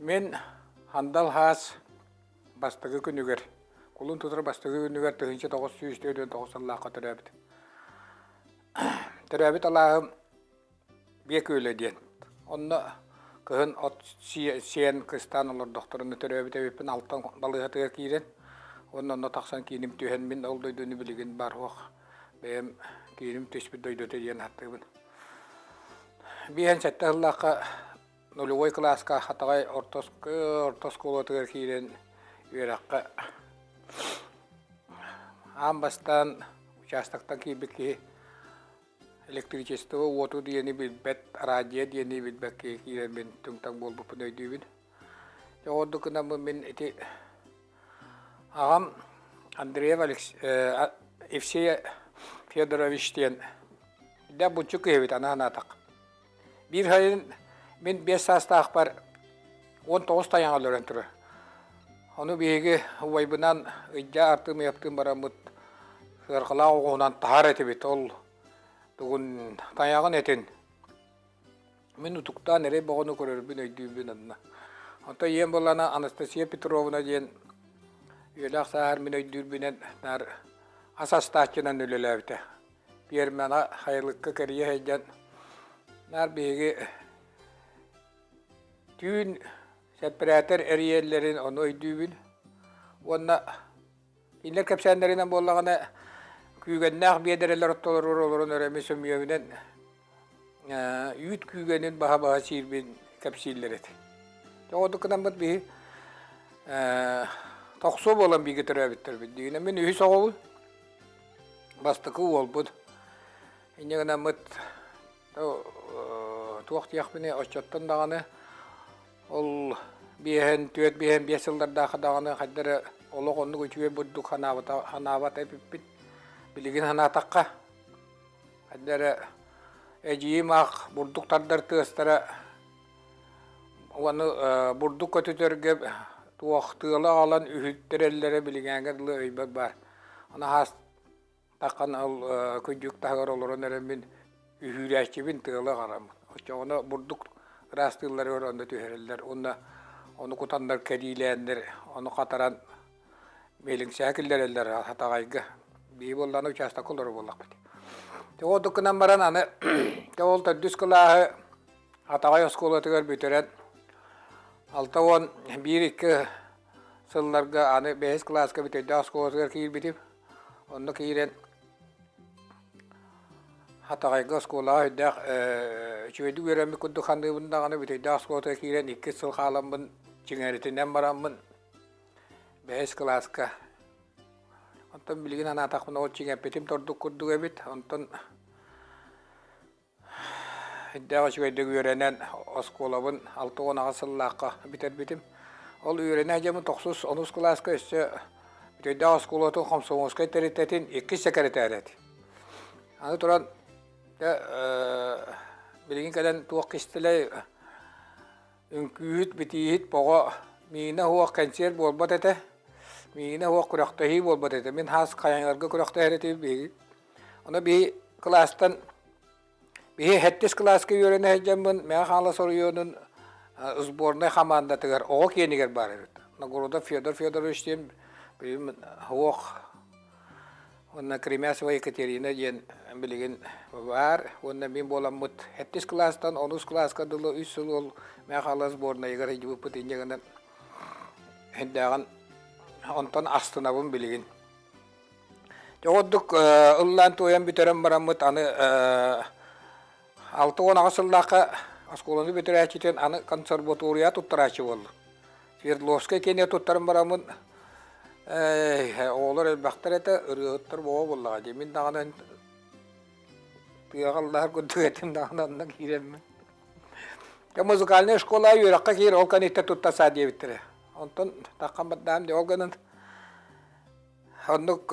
Мин Андал Хаас бастакы күнүгэр, кулун тутар бастакы күнүгэр 1949 сыллаахха төрөөбүт. Төрөөбүт алааһым Биэ Күөлэ диэн. Онно кыһын от сиэн кыстаан олордохторуна төрөөбүт эбиппин Алтан балыыһатыгар киирэн уонна онно тахсан кииним түһэн мин ол дойдуну билигин бар суох бэйэм кииним түспүт дойдута диэн ааттыыбын. 57 сыллаахха нулевой кылааска Хатаҕай орто орто оскуолатыгар киирэн үөрэххэ аан бастаан участоктан киирбит киһи электричество уоту диэни билбэт, радио диэни билбэт киһи киирэн мин түҥ-таҥ буолбуппун өйдүүбүн. Дьэ ордук гынаммын мин ити аҕам Андреев Алекс Евсей Федорович диэн дэ буччу киһи эбит аны санаатах. Биир сайын мин 5 саастаахпар 19 тайаҥа өлөрөн турар. Ону биһиги убайбынан ыйдьа артыым-ыйаптыын бараммыт сыарҕалаах оҕуһунан таһар этибит. Ол тугун тайаҕын этин мин утуктаан эрэй боҕону көрөрбүн өйдүүбүн онно. Онтон ийэм буоллаҕына Анастасия Петровна диэн үйэлээх сааһар мин өйдүүрбүнэн наар ас астааччынан үлэлээбитэ. Пиэрмэҕэ сайылыкка кэрийэ сылдьан наар биһиги түүн сэппэрээтэр эрийэллэрин ону өйдүүбүн уонна кинилэр кэпсээннэринэн буоллаҕына күүгэннээх биэдэрэлэр оттолоругар олорон эрэ мин сөмүйэбинэн үүт күүгэнин баһа-баһа сиирбин кэпсииллэр этэ. Тоҕо гынаммыт биһи тохсуо буолан бииргэ төрөөбүттэрбит. Дигинэ мин үһүс оҕобун. Бастакы уолбут. Инньэ гынаммыт туох диэхпиний оччоттон даҕаны ол биэһэн түөрт биэһэн биэс сыллардаахха даҕаны хайда эрэ олох оннук үчүгэй бурдук ханаабата ханаабат эбиппит. Билигин санаатахха хайда эрэ эдьиийим аах бурдук тардар тыастара уону бурдук көтүтэргэ туох тыала аҕалан үһүттэрэллэрэ билиҥээҥҥэ дылы өйбөр баар. Аны хаастаххына ол күндүк таһыгар олорон эрэ мин үһүүрээччибин тыала аҕараммын. Оччоҕуна бурдук ыраастыылларыгар онно түһэрэллэр уонна ону кутаннар кэриилээннэр ону хатаран миэлиҥсэһэ киллэрэллэр Хатаҕайга. Биһи буоллаҕына учаастакка олорор буоллахпыт. Дьэ ол гынан баран аны дьэ ол төрдүс кылааһы Хатаҕай оскуолатыгар бүтэрэн 61-2 сылларга аны бэһис кылааска Бүтэйдээх оскуолатыгар киирбитим. Онно киирэн Хатаҕайга оскуолаҕа өйдөөх үчүгэйдик үөрэммит курдук саныыбын даҕаны Бүтэйдээх оскуолатыгар киирэн иккис сыл хааламмын чиҥэритинэн бараммын бэһис кылааска Онтон билигин анаатахпына ол чиҥэппитим тордук курдук эбит. Онтон Өйдөөх үчүгэйдик үөрэнэн оскуолабын 68 сыллаахха бүтэрбитим. Ол үөрэнэ сылдьаммын тохсус онус кылааска өссө Бүтэйдээх оскуолатын хомсомуоскай тэрилтэтин иккис сэкирэтээрэ этим. Аны туран дьэ билигин кэлэн туох кистэлэй үҥкүүһүт, битииһит боҕо миинэ суох кэнсиэр буолбат этэ. Миинэ суох күрэхтэһии буолбат этэ. Мин хаас хайаҥарга күрэхтэһэр этибит биһиги. Ону биһи кылаастан биһи сэттис кылааска үөрэнэ сылдьаммын Мэҥэ Хаҥалас оройуонун сборнай хамаандатыгар оҕо киэнигэр баар эбит. Нагородов Федор Федорович диэн билигин суох уонна Кремясова Екатерина диэн билигин баар уонна мин буоламмыт сэттис кылаастан онус кылааска дылы үс сыл ол Мэҥэ Хаҥалас сборнайыгар сылдьыбыппыт инньэ гынан эрдээҕин онтон астынабын билигин. Дьэ ордук ыллаан туойан бүтэрэн бараммыт аны 68 сыллаахха оскуоланы бүтэрээччитин аны консерватория туттарааччы буоллум. Свердловскай киэнэ туттаран бараммын оҕолор элбэхтэр этэ, ырыаһыттар бөҕө буоллаҕа дии. Мин даҕаны тыаҕа ыллаһар курдук этим даҕаны онно киирэммин. Музыкальная школа үөрэххэ киир, ол кэнниттэн туттарсаа диэбиттэрэ. Онтон таххан бардаам дии, ол гынан Оннук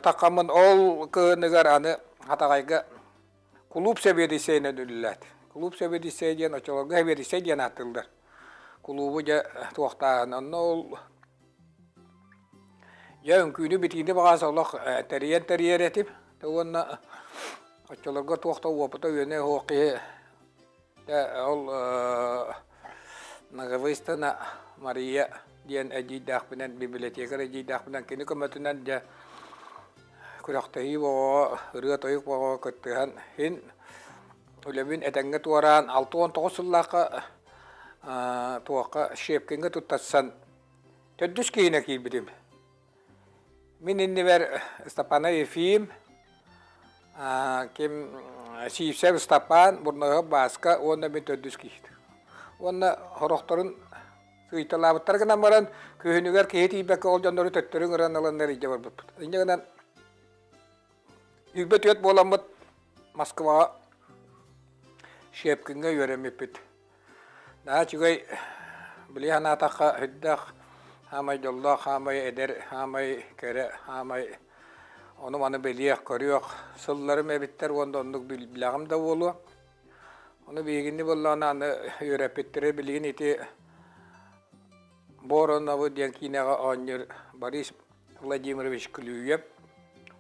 таххаммын ол кыһыныгар аны Хатаҕайга кулууп сэбиэдиссэйинэн үлэлээт. Кулууп сэбиэдиссэйэ диэн оччолорго сэбиэдиссэй диэн ааттыыллар. Кулуубу дьэ туохтааһын. Онно ол дьэ үҥкүүнү-битиини баҕас олох тэрийэн тэрийэр этим. Уонна оччолорго туох да уопута үөнэ суох киһи дьэ ол. Ноговыстана Мария диэн эдьиийдээхпинэн, библиотекарь эдьиийдээхпинэн кини көмөтүнэн дьэ күрэхтэһии боҕоҕо, ырыа-тойук боҕоҕо кыттыһан иһин үлэбин этэҥҥэ туораан 69 сыллаахха туохха Щепкиҥҥэ туттарсан төрдүс киһинэ киирбитим. Мин иннибэр Степана Ефим, ким Сиипсэп Степан, Бурнаһов Бааска уонна мин төрдүс киһи. Уонна сорохторун сыыйталаабыттар гынан баран, күһүнүгэр киһи тиийбэккэ ол дьоннору төттөрү ыҥыран ыланнар илдьэ барбыппыт. Инньэ гынан Үүрбэ түөрт буоламмыт Москваҕа Щепкиҥҥэ үөрэммиппит. Наһаа үчүгэй, били санаатахха сүрдээх саамай дьоллоох, саамай эдэр, саамай кэрэ, саамай ону-маны билиэх, көрүөх сылларым эбиттэр уонна оннук билэҕим да буолуо. Ону биһигини буоллаҕына аны үөрэппиттэрэ билигин ити Бороновы диэн киинэҕэ оонньуур Борис Владимирович Клюев.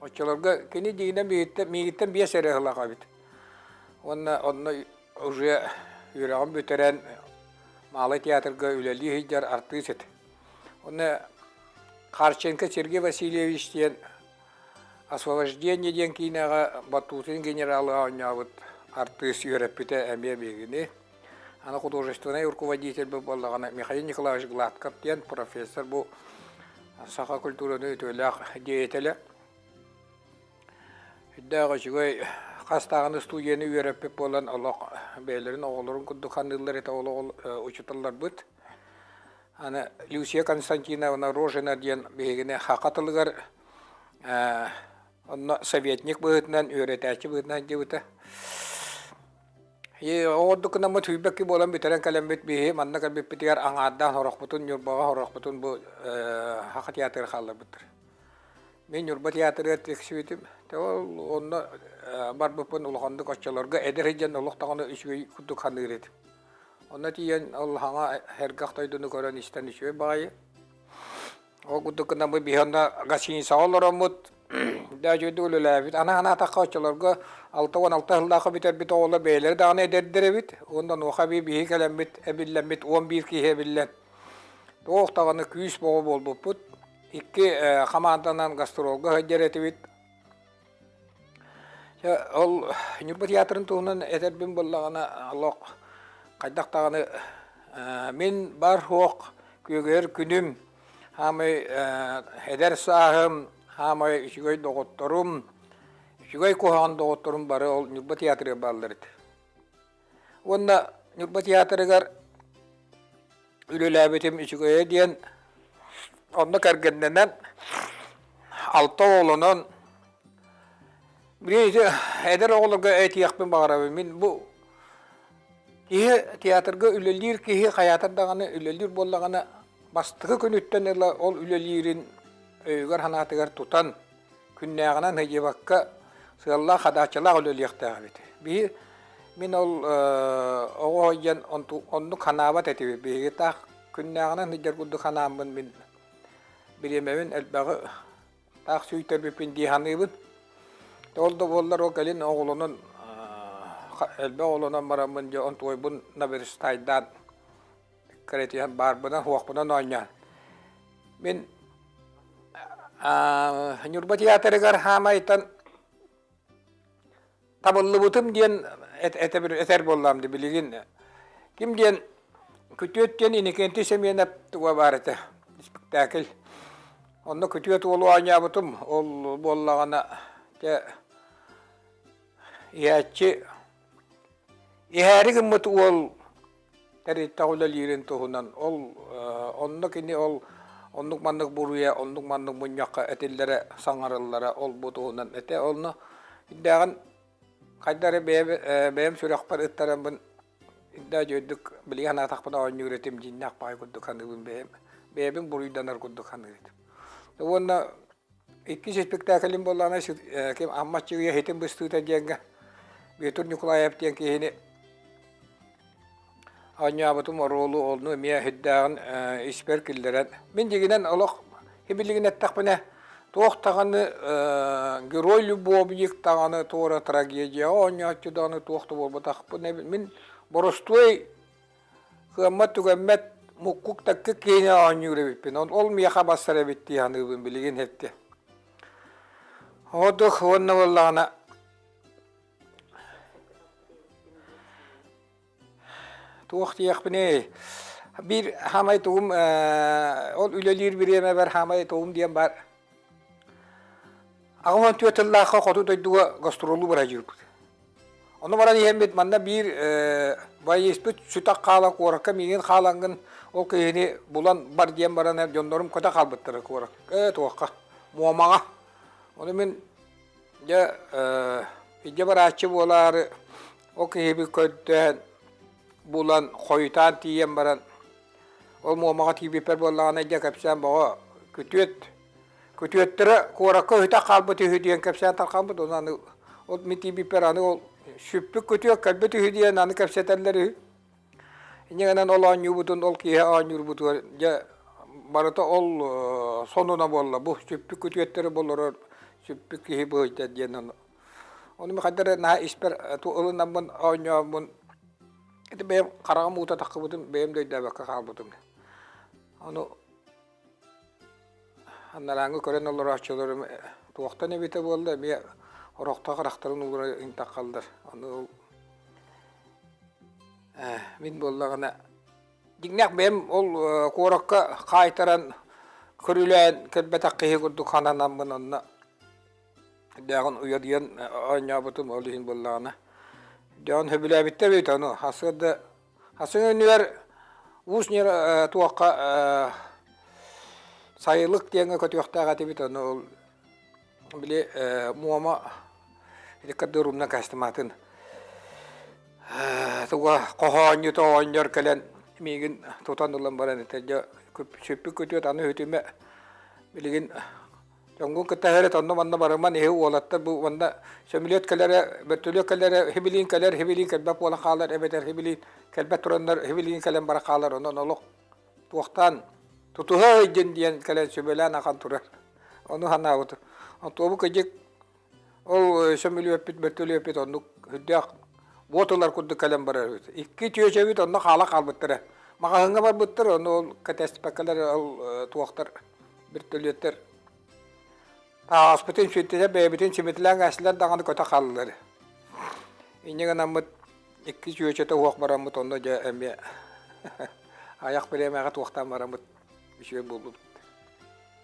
Оччолорго кини дьиҥинэн миигиттэн, миигиттэн биэс эрэ сылах эбит. Уонна онно уже үөрэҕин бүтэрэн Малый театрга үлэлии сылдьар артыыс этэ. Онно Харченко Сергей Васильевич диэн «Освобождение» диэн киинэҕэ Батутин генералы оонньообут артыыс үөрэппитэ эмиэ биһигини. Аны художественнай руководитель буоллаҕына Михаил Николаевич Гладков диэн профессор бу саха культураны үтүөлээх деятелэ. Үрдээх үчүгэй хас даҕаны студияны үөрэппит буолан олох бэйэлэрин оҕолорун курдук ханыыллар этэ ол учууталларбыт. Аны Люция Константиновна Рожина диэн биһигини саха тылыгар онно советник быһыытынан үөрэтээччи быһыытынан дьыбыта. Оҕордук гынаммыт сүүрбэкки буолан бүтэрэн кэлэммит биһи манна кэлбиппитигэр аҥаардаан сорохпутун Ньурбаҕа сорохпутун бу Саха театрыгар хаалларбыттар. Мин Ньурба театрыгар тиксибитим. Ол онно барбыппын улаханнык оччолорго эдэр сылдьан олох даҕаны үчүгэй курдук саныыр этим. Онно тиийэн ол хаҥа сэргэх дойдуну көрөн истэн үчүгэй баҕайы. Ол курдук гынаммыт биһи онно гостиницаҕа олороммут да үчүгэйдик үлэлээбит. Аны санаатахха оччолорго 66 сыллаахха бүтэрбит оҕолор бэйэлэрэ даҕаны эдэрдэр эбит. Уонна онуоха эбии биһи кэлэммит эбиллэммит 11 киһи эбиллэн туох даҕаны күүс боҕо буолбуппут. Икки хамаанданан гастролга сылдьар этибит. Ол Ньурба театрын туһунан этэрбин буоллаҕына, олох хайдах даҕаны мин бар-суох күөгүһэр күнүм, хаамай эдэр сааһым, хаамай үчүгэй доҕотторум, үчүгэй куһаҕан доҕотторум бары ол Ньурба театрыгар бааллар этэ. Уонна Ньурба театрыгар үлэлээбитим үчүгэйэ диэн онно кэргэннэнэн алта оҕолонон билигин ити эдэр оҕолорго этиэхпин баҕарабын мин бу киһи театрга үлэлиир киһи хайаатар даҕаны үлэлиир буоллаҕына бастакы күнүттэн ыла ол үлэлиирин өйүгэр-санаатыгар тутан күннээҕинэн сылдьыбакка сыаллаах хадааччылаах үлэлиэхтээх эбит. Биһи мин ол оҕо сылдьан оннук санаабат этибит. Биһиги таах күннээҕинэн сылдьар курдук санааммын мин бириэмэбин элбэҕи таах сүүйтэрбиппин дии саныыбын. Ол да буоллар ол кэлин оҕолонон элбэх оҕолонон бараммын дьэ онтуойбун наверстайдаан кэрэтиһэн баарбынан суохпунан оонньоон Мин Ньурба театрыгар хаамайтан табыллыбытым диэн этэр буоллаам дии билигин. Ким диэн күтүөт диэн Иннокентий Семенов туга баар этэ спектакль. Онно күтүөт уолу оонньообутум. Ол буоллаҕына дьэ иһээччи иһээри гыммыт уол тэрилтэҕэ үлэлиирин туһунан ол онно кини ол оннук маннык буруйа оннук маннык мунньахха этиллэрэ саҥарыллара ол бу туһунан этэ онно ирдээҕин хайда эрэ бэйэм бэйэм сүрэхпэр ыттараммын ирдээ дьүөрдүк билигин санаатахпына оонньуур этим дьиҥнээх баай курдук саныыбын бэйэм бэйэбин буруйданар курдук саныыр этим уонна Иккис испиктээкилим буоллаҕына ким Амма Аччыгыйа иһитин быстыыта диэҥҥэ Бүөтүр Ньукулаев диэн киһини оонньообутум оруолу онну эмиэ сүрдээҕин испэр киллэрэн мин дьиҥинэн олох сибилигин эттэхпинэ туох даҕаны герой любовник даҕаны туора трагедияҕа оонньооччу даҕаны туох да буолбатахпын мин боростуой. Кыаммат-түгэммэт муккук-таккык киһини оонньуур эбиппин. Ол миэхэ бассар эбит дии саныыбын билигин эттэ. Ордук уонна буоллаҕына туох диэхпиний биир хаамай тугум ол үлэлиир бириэмэбэр хаамай тугум диэн баар 84 тыллаахха хоту дойдуга гастролу бырадьыырбыт. Ону баран иһэммит манна биир байыспыт сүтэх хаала куоракка миигин хаалаҥҥын ол киһини булан бар диэн баран дьоннорум көтө хаалбыттара куоракка туохха Муомаҕа. Ону мин дьэ илдьэ барааччы буолаары ол киһибин көрдөөн булан хойутаан тиийэн баран ол Муомаҕа тиийбиппэр буоллаҕына дьэ кэпсээн боҕо күтүөт Күтүөттэрэ куоракка үтэх хаалбыт үһү диэн кэпсээн тарҕаммыт, ону аны ол мин тиийбиппэр аны ол сүппүт күтүөт кэлбит үһү диэн аны кэпсэтэллэр үһү. Инньэ гынан ол оонньуубутун, ол киэһэ оонньуурбутугар дьэ барыта ол сонуна буолла. Бу сүппүт күтүөттэри болорор сүппүт киһи быһыйда диэн ону. Ону мин хайдах эрэ наһаа испэр ылынаммын оонньооммун ити бэйэм хараҕым уута таххыбытым бэйэм да өйдөөбөккө хаалбытым. Ону Анарааҥҥы көрөн олорооччуларым туохтан эбитэ буолла эмиэ орохтоох харахтарын уура ыҥтаххаллар. Ону ол мин буоллаҕына дьиҥнээх бэйэм ол куоракка хаайтаран көрүлээн кэлбэтэх киһи курдук хананаммын онно Дээҕин уйадыйан оонньообутум ол иһин буоллаҕына. Дьон сөбүлээбиттэр эбит ону хасыарда Атын өнүгэр Уус туохха сайылык диэҥҥэ көтүөхтээх этибит, ону ол били Муома Рикардырумна кастыматын туга хоһоонньута оҕонньор кэлэн миигин тутан ылан баран этэ дьэ сүппүт күтүөт аны үтүмэ билигин Дьоҥҥун кытта эһэрит онно-манна барыман иһи уолаттар бу уонна сөмүлүөт кэлэрэ, бөртөлүөт кэлэрэ хибилиин кэлэр, хибилиин кэлбэт буолан хаалар эбэтэр хибилиин кэлбэт тураннар хибилиин кэлэн бара хаалар онон олох туохтаан тутуһа сылдьын диэн кэлэн сүбэлээн ахан турар. Ону санаабытым. Онтуобу кыдьык Ол сөмөлүөппүт, бөртөлүөппүт оннук сүрдээх уот ылар курдук кэлэн барар эбит. Икки чүөчэбит онно хаала хаалбыттара. Маҕаһыыҥҥа барбыттар, ону ол кэтэспэккэлэр ол туохтар бөртөлүөттэр таһаҕаспытын сүттүлэр, бэйэбитин симэтилээн ээстилэр даҕаны көтө хааллылар. Инньэ гынаммыт икки чүөчэтэ уох бараммыт онно дьэ эмиэ айах бириэмэҕэ туохтаан бараммыт үчүгэй буолбут.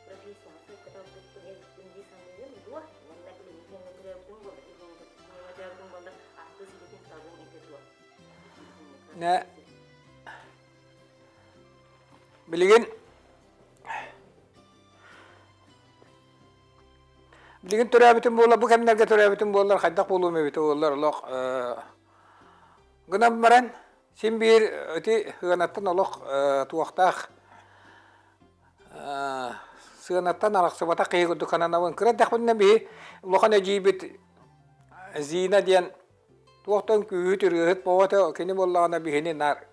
Профессияҕа сайдыбыппын эбиппин дии саныыгын дуо? Уонна билиҥҥи кэмҥэ төрөөбүтүм буоллар, билиҥҥи төрөөбүтүм буоллар, артыыс идэтин талыаҥ этэ дуо? Билигин билигин төрөөбүтүм буоллар, бу кэмнэргэ төрөөбүтүм буоллар, хайдах буолуом эбитэ буоллар, олох гынан баран син биир ити сыанаттан олох туохтаах Сыанаттан арахсыбатах киһи курдук сананабын. Кыра эрдэхпинэ биһи улахан эдьиийбит Зина диэн туохтан күүһүт, ырыаһыт буола кини буоллаҕына биһини наар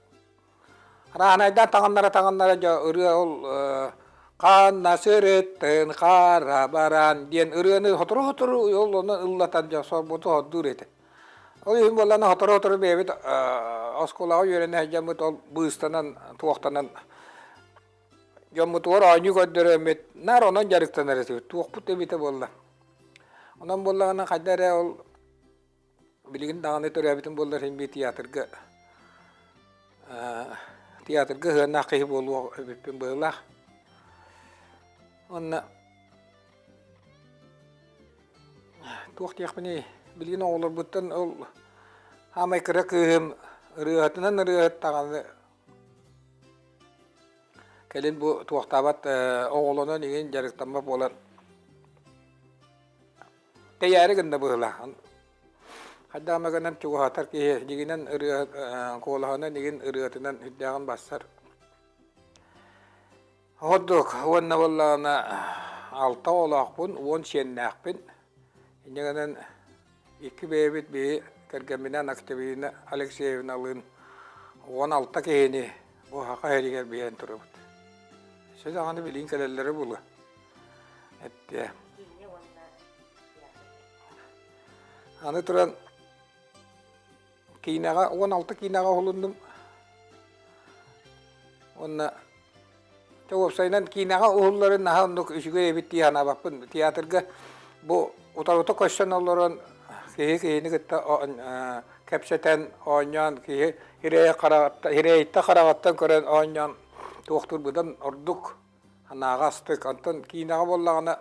Араанайдаан таҥыннара-таҥыннара дьэ ырыа ол Ханна сырыттын хара баран диэн ырыаны сотору-сотору ол ону ыллатан дьэ сорбуту сордуур этэ. Ол иһин буоллаҕына сотору-сотору бэйэбит оскуолаҕа үөрэнэ сылдьаммыт ол быыстанан туохтанан Дьоммутугар оонньуу көрдөрөммүт, наар онон дьарыктанар этибит, туохпут да эбитэ буолла. Онон буоллаҕына хайда эрэ ол билигин даҕаны төрөөбүтүм буоллар иһин биир театрга театрга сыһыаннаах киһи буолуох эбиппин быһыылаах. Уонна туох диэхпиний, билигин оҕолорбуттан ол саамай кыра кыыһым ырыаһытынан ырыаһыт даҕаны Кэлин бу туохтаабат оҕолонон иҥин дьарыктаммат буолан тэйээри гынна быһыылаах. Хайдах эмэ гынан чугаһатар киһи дьиҥинэн ырыа куолаһынан игин ырыатынан үрдээҕин бассар. Ордук уонна буоллаҕына алта оҕолоохпун, уон сиэннээхпин. Инньэ гынан Икки бэйэбит биһи кэргэмминээн Октябрина Алексеевналыын 16 киһини бу Саха сиригэр биэрэн турабыт. Өссө даҕаны билигин кэлэллэрэ буолуо. Эттиэ. Аны туран киинэҕэ 16 киинэҕэ уһулуннум. Уонна Дьэ, уопсайынан киинэҕэ уһулларын наһаа оннук үчүгэй эбит дии санаабаппын. Театрга бу утарыта көстөн олорон киһи киһини кытта кэпсэтэн, оонньоон, киһи ирэйиттэн хараҕыттан көрөн оонньоон туохтуурбутун ордук санааҕа астык. Онтон киинэҕэ буоллаҕына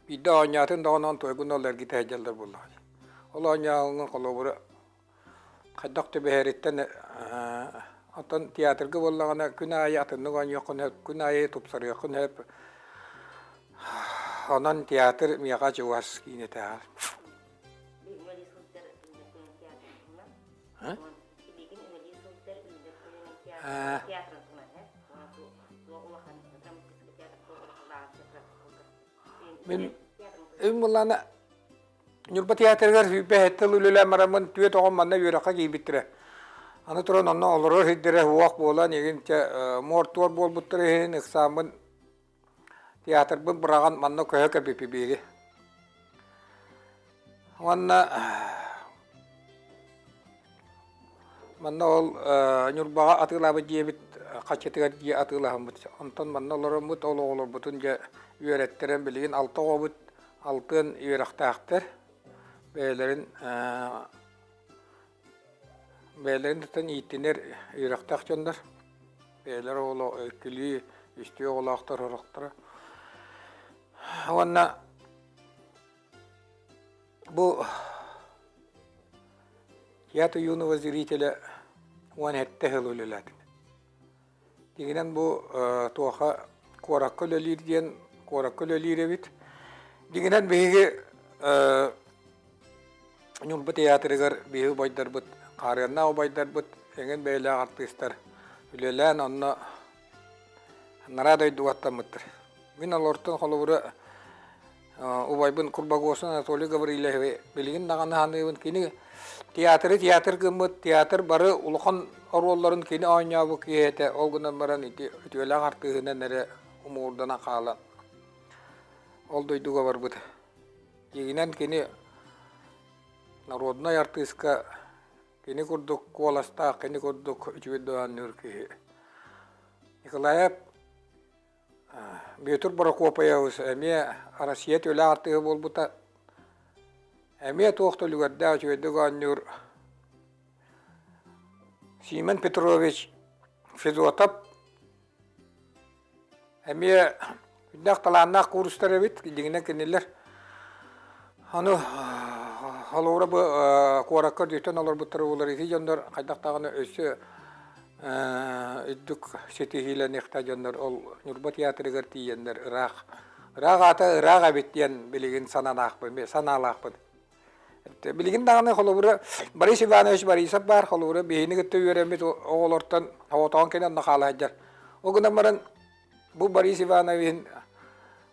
биирдэ оонньоотун даҕаны онон туойгун ол эргитэ сылдьаллар буоллаҕа дии. Ол оонньооһуҥҥун холобура хайдах түбэһэриттэн оттон театрга буоллаҕына күн аайы атыннык оонньуоххун сөп, күн аайы тупсарыаххын сөп. Онон театр миэхэ чугас киинэтээҕэр. Үлэлии сылдьар театр туһунан. Билигин үлэлии сылдьар үүнэр көлүөнэ театрын туһунан улахан драматическай театр Мин Мин буллаана Ньурба театрыгар 27 сыл үлэлээн бараммын түөрт оҕом манна үөрэххэ киирбиттэрэ. Аны туран онно олорор сирдэрэ уох буолан игин чэ муор-туор буолбуттар иһин ыксааммын театрбын быраҕан манна көһө кэлбиппит биһиги. Уонна манна ол Ньурбаҕа атыылаабыт дьиэбит хаччытыгар дьиэ атыылаһаммыт. Онтон манна олороммут ол оҕолорбутун дьэ үөрэттэрэн билигин алта оҕобут алтыан үөрэхтээхтэр. Бэйэлэрин бэйэлэрин тутан ииттинэр үөрэхтээх дьоннор. Бэйэлэр оҕолоох иккилии, үстүү оҕолоохтор сорохторо. Уонна бу Я юного зрителя 17 сыл үлэлээтим. Дьиҥинэн бу туоха куоракка үлэлиир диэн куоракка үлэлиир эбит. Дьиҥинэн биһиги Ньурба театрыгар биһиги убайдарбыт, хаарыаннаах убайдарбыт, эҥин бэйэлээх артыыстар үлэлээн онно анараа дойдуга аттаммыттар. Мин олортон холобура убайбын Курбагосов Анатолий Гаврильевы билигин даҕаны саныыбын. Кини театры театр гыммыт, театр бары улахан оруолларын кини оонньообут киһи этэ. Ол гынан баран ити үтүөлээх артыыһынан эрэ умуурданан хаалан ол дойдуга барбыт. Дьиҥинэн кини народнай артыыска кини курдук куоластаах, кини курдук үчүгэй да оонньуур киһи. Николаев Бүөтүр Борокуопайабыс эмиэ Россия төлө артыыһа буолбута. Эмиэ туох да үлүгэрдээх үчүгэйдик оонньуур Симон Петрович Федотов эмиэ үрдээх талааннаах куурустар эбит, дьиҥинэн кинилэр Аны холобура бу куоракка үрдүттэн олорбуттара буолар ити дьоннор хайдах даҕаны өссө үрдүк ситиһиилэниэхтээх дьоннор ол Ньурба театрыгар тиийэннэр ыраах ыраах аата ыраах эбит диэн билигин сананаахпын санаалаахпын. Билигин даҕаны холобура Борис Иванович Борисов баар холобура биһини кытта үөрэммит оҕолортон оҕотоон кэлэн онно хаала сылдьар. Ол гынан баран бу Борис Ивановиһын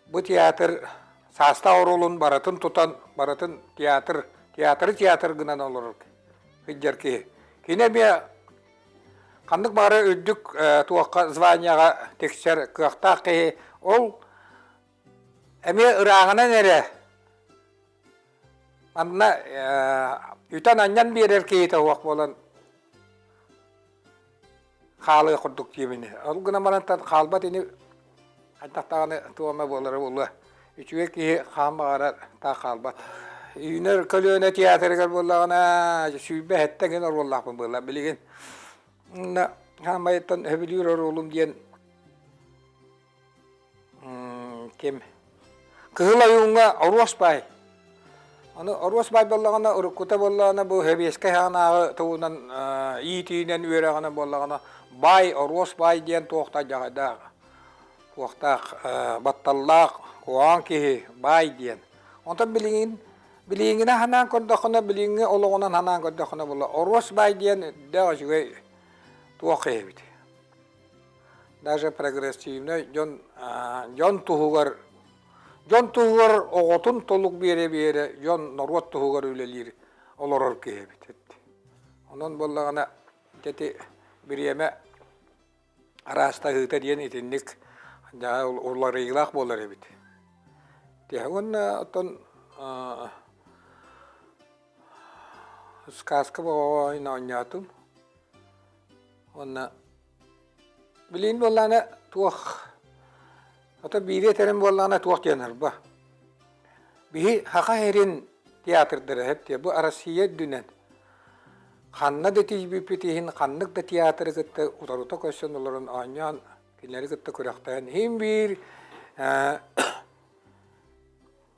бу театр саастаах оруолун барытын тутан, барытын театр, театры театр гынан олорор сылдьар киһи. Кини эмиэ ханнык баҕарар үрдүк туохха званияҕа тиксэр кыахтаах киһи. Ол эмиэ ырааҕынан эрэ манна үтэн-анньан биэрэр киһитэ суох буолан хаалыа курдук диэбини. Ол гынан баран хаалбат ини хайдах даҕаны туох эмэ буолара буолуо. Үчүгэй киһи хаан баҕарар таах хаалбат. Үүнэр көлүөнэ театрыгар буоллаҕына 27 гын оруоллаахпын буолла билигин. Уонна хаамайыттан сөбүлүүр оруолум диэн Ким? Кыһыл ойууҥҥа Оруос баай. Аны Оруос баай буоллаҕына, уруккута буоллаҕына бу сэбиэскэй саҕанааҕы тугунан иитиинэн үөрэҕинэн буоллаҕына баай Оруос баай диэн туохта дьаҕайдаах туохтаах батталлаах куһаҕан киһи баай диэн. Онтон билигин билиҥҥинэн санаан көрдөххүнэ, билиҥҥи олоҕунан санаан көрдөххүнэ буолла Оруос баай диэн үрдээх үчүгэй туох киһи эбит. Даже прогрессивнай дьон дьон туһугар дьон туһугар оҕотун толук биэрэ-биэрэ дьон норуот туһугар үлэлиир олорор киһи эбит. Онон буоллаҕына ити бириэмэ араастаһыыта диэн итинник уларыйыылаах буолар эбит. Уонна оттон сказка оонньоотум уонна. Билигин буоллаҕына туох ото биири этэрим буоллаҕына туох диэн арба. Биһи Саха сирин театрдара эп бу Россия үрдүнэн ханна да тиийбиппит иһин ханнык да театры кытта утарута көрсөн олорон оонньоон кинилэри кытта күрэхтэһэн иһин биир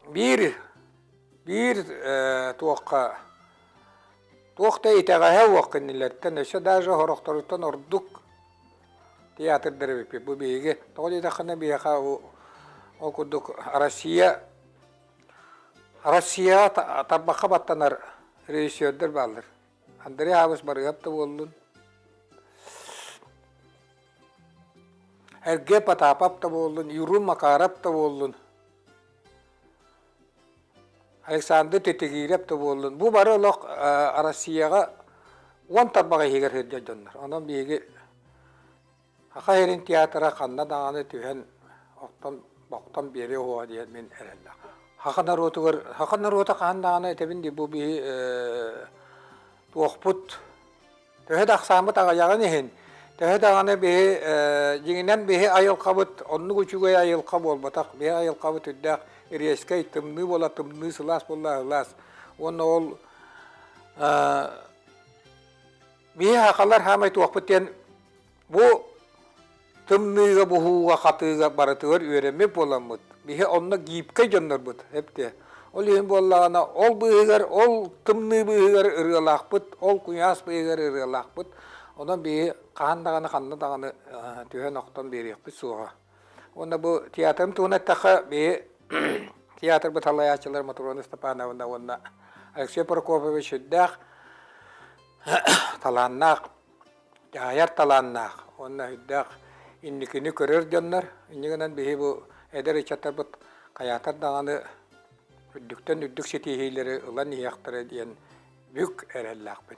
биир биир туохха туох да итэҕэһэ уох кинилэртэн өссө даже сорохторуттан ордук театрдар эбиппит бу биһиги тоҕо диэтэххинэ биһиэхэ ол курдук Россия Россияҕа тарбахха баттанар режиссердэр бааллар Андрей Аабыс Барыһап да буоллун Эргэ Потапов да буоллун Юрий Макаров да буоллун Александр Титигиирэп да буоллун, бу бары олох Россияҕа уон тарбах иһигэр сылдьар дьоннор. Онон биһиги Саха сирин театра ханна даҕаны түһэн охтон бохтон биэриэ уһуо диэн мин эрэллээх. Саха норуотугар саха норуота хаһан даҕаны этэбин дии бу биһи туохпут Төһө да ахсааммыт аҕыйаҕын иһин, төһө даҕаны биһи дьиҥинэн биһи айылҕабыт оннук үчүгэй айылҕа буолбатах. Биһи айылҕабыт үрдээх резкэй тымныы буола тымныы сылаас буолла сылаас. Уонна ол биһи сахалар хаамай туохпут диэн Бу тымныыга, буһууга, хатыыга барытыгар үөрэммит буоламмыт, биһи онно гибкэй дьоннорбут эптиэ. Ол иһин буоллаҕына, ол быыһыгар, ол тымныы быыһыгар ырыалаахпыт, ол куйаас быыһыгар ырыалаахпыт. Онон биһи хаһан даҕаны, ханна даҕаны түһэн-охтон биэриэхпит суоҕа. Уонна бу театрым туһунан эттэххэ, биһи театрбыт салайааччылар Матрона Степановна уонна Алексей Прокопьевич сүрдээх талааннаах дьаһайар талааннаах уонна үрдээх инникини көрөр дьоннор. Инньэ гынан биһи бу эдэр ыччаттарбыт хайаатар даҕаны үрдүктэн үрдүк ситиһиилэри ылан иһиэхтэрэ диэн бүк эрэллээхпин.